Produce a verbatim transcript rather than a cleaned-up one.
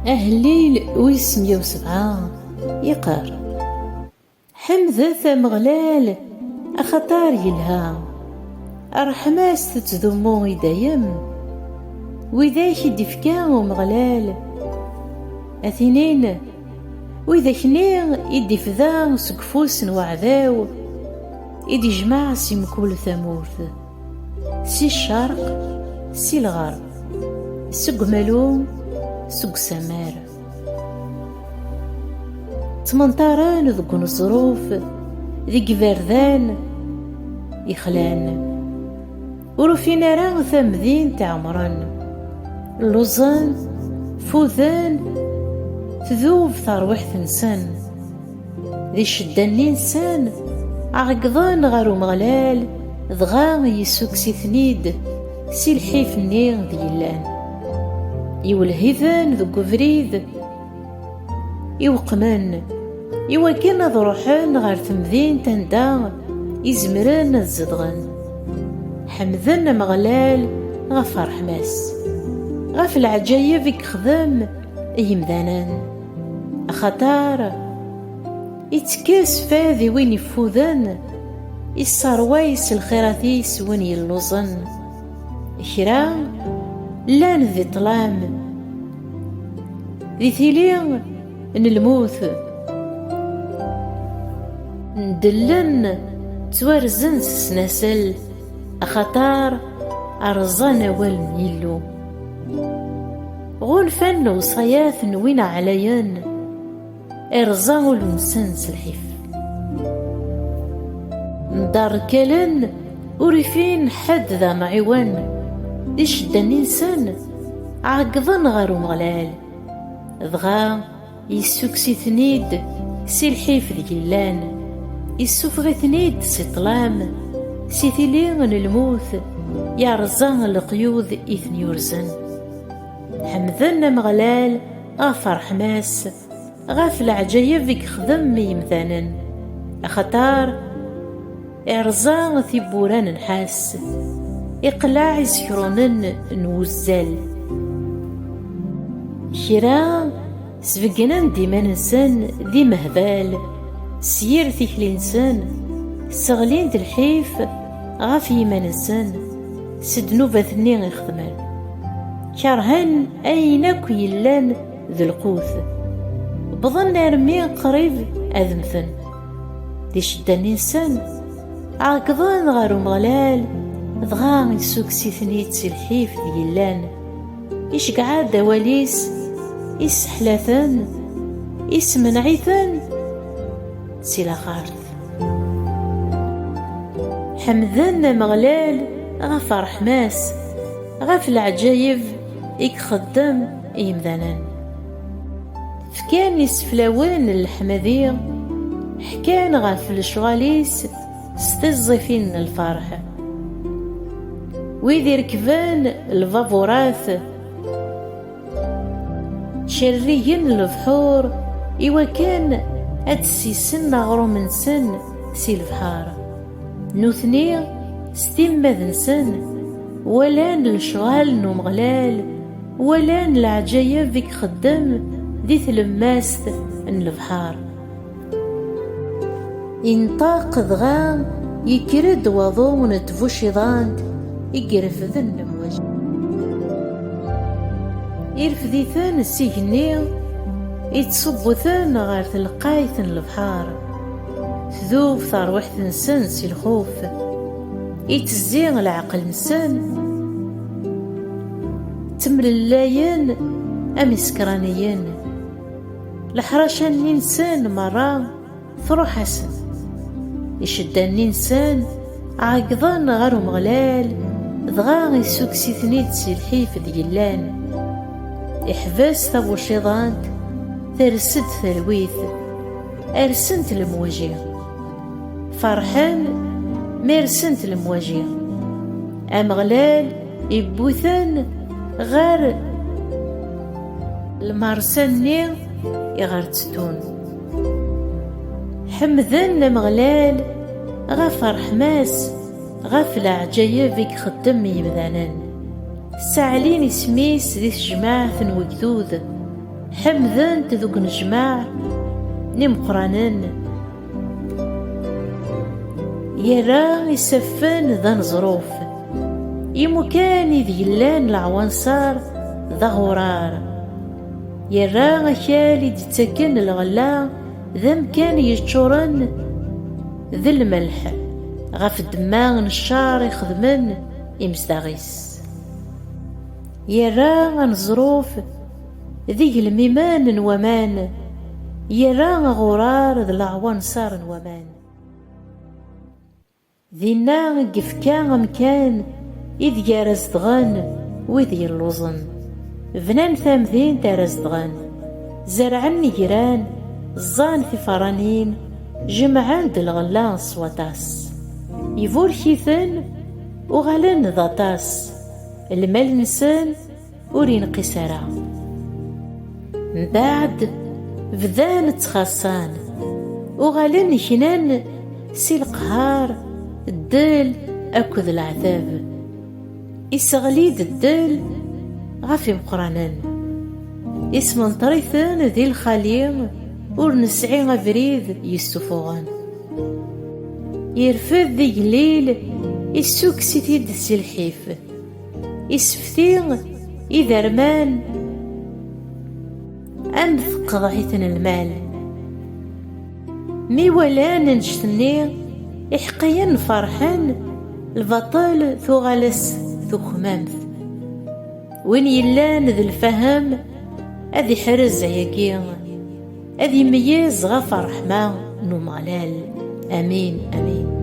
Ahellil wis meyya u sebɛa yeqqar: Ḥemdet Ameɣlal, axaṭer yelha, ṛṛeḥma-s tettdummu i dayem. Widak i d-ifka Umeɣlal, a t-inin, widak-nni i d-ifda seg ufus n weɛdaw, i d-ijmeɛ si mkul tamurt, si ccerq, si lɣerb, seg umalu, seg usamar. Ttmenṭaren deg uneẓruf, deg iberdan ixlan. Ur ufin ara tamdint ɛemren. Lluẓen, fuden, tdub terwiḥt-nsen. Di ccedda-nni-nsen, ɛeggḍen ɣer Umeɣlal, dɣa yessukkes-iten-id si lḥif-nni d-yellan. Iwelleh-iten deg ubrid iweqmen, iwakken ad ruḥen ɣer temdint anda i zemren ad zedɣen. Ḥemden Ameɣlal ɣef ṛṛeḥma-s, ɣef leɛǧayeb i yexdem i yimdanen, axaṭer ittekkes fad i win iffuden, isserway s lxirat-is win yelluẓen. Kra llan di ṭṭlam, di tili n lmut, ndellen, ttwarzen s snasel, axaṭer rẓan awal n Yillu. Ɣunfan lewṣayat n win ɛlayen, irẓa ul-nsen s lḥif. Mderkalen, ur ifin ḥedd d amɛiwen. Di ccedda-nni-nsen, ɛeggḍen ɣer Umeɣlal. Dɣa yessukkes-iten-id si lḥif deg llan, issufeɣ-iten-id si ṭṭlam, si tili n lmut, yerẓa leqyud i ten-yurzen. Ḥemden Ameɣlal ɣef ṛṛeḥma-s, ɣef leɛǧayeb i yexdem i yimdanen, axaṭer irẓa tiwwura n nnḥas, iqleɛ isekrunen n wuzzal. Kra sbeggnen-d iman-nsen d imehbal s yir tikli-nsen, sseɣlin-d lḥif ɣef yiman-nsen s ddnubat-nni i xedmen. Kerhen ayen akk yellan d lqut. Wwḍen armi qrib ad mmten. Di ccedda-nni-nsen, ɛeggḍen ɣer Umeɣlal, dɣa issukkes-iten-id si lḥif d yellan. Iceggeɛ-d awal-is, isseḥla-ten, issemneɛ-iten si laxert. Ḥemden Ameɣlal ɣef ṛṛeḥma-s, ɣef leɛǧayeb i ixeddem i yimdanen. Fkan iseflawen n leḥmadi, ḥkan ɣef lecɣal-is s tiẓẓifin n lferḥ. Wid irekben lbaburat, cerrigen lebḥur iwakken ad d-ssisen aɣrum-nsen si lebḥer. Nutni, s timmad-nsen, walan lecɣal n Umeɣlal, walan leɛǧayeb i ixeddem di tlemmast n lebḥer. Inṭaq dɣa, yekker-d waḍu n tbuciḍant i irefden lemwaji. Irfed-iten s igenni, ittṣubbu-ten ɣer telqayt n lebḥer. Tdub terwiḥt-nsen si lxuf, itezzi leɛqel-nsen, ttemlellayen am isekraniyen. Leḥraca-nni-nsen merra truḥ-asen. Iceddan-nni-nsen ɛeggḍen ɣer Umeɣlal, dɣa issukkes-iten-id si lḥif d yellan. Iḥbes tabuciḍant, ters-d talwit, rsent lemwaji. Ferḥen mi rsent lemwaji. Ameɣlal iwwi-ten ɣer lmersa-nni i ɣer tteddun. Ḥemden Ameɣlal ɣef ṛṛeḥma-s, ɣef leɛǧayeb i ixeddem i yemdanen. Ssaɛlin isem-is di tejmaɛt n wegdud, ḥemden-t deg unejmaɛ n imeqqranen. Yerra isaffen d aneẓruf, imukan ideg llan leɛwanṣer d aɣurar. Yerra akal i d-ittaken lɣella d amkan yeččuren d lmelḥ ɣef ddemma n ccer i xedmen imezdaɣ-is. Yerra aneẓruf d igelmimen n waman, yerra aɣurar d leɛwanṣer n waman. Dinna i yefka amkan ideg ara zedɣen wid yelluẓen. Bnan tamdint ara zedɣen, zerɛen igran, ẓẓan tiferranin, jemɛen-d lɣella s waṭas. Iburek-iten, uɣalen d aṭas. Lmal-nsen ur inqis ara. Mbeɛd, bdan ttxaṣṣan, uɣalen knan si leqhar, ddel akked leɛtab. Iseɣli-d ddel ɣef imeqqranen, ismenṭer-iten di lxali ur nesɛi abrid yessufuɣen. Irfed igellil, issukkes-it-id si lḥif, isefti iderman am tqeḍɛit n lmal. Mi walan annect-nni iḥeqqiyen ferḥen, lbaṭel tuɣal-as tukmamt. Win yellan d lfahem ad iḥrez ayagi, ad imeyyez ɣef ṛṛeḥma n Umeɣlal. Amin, amin.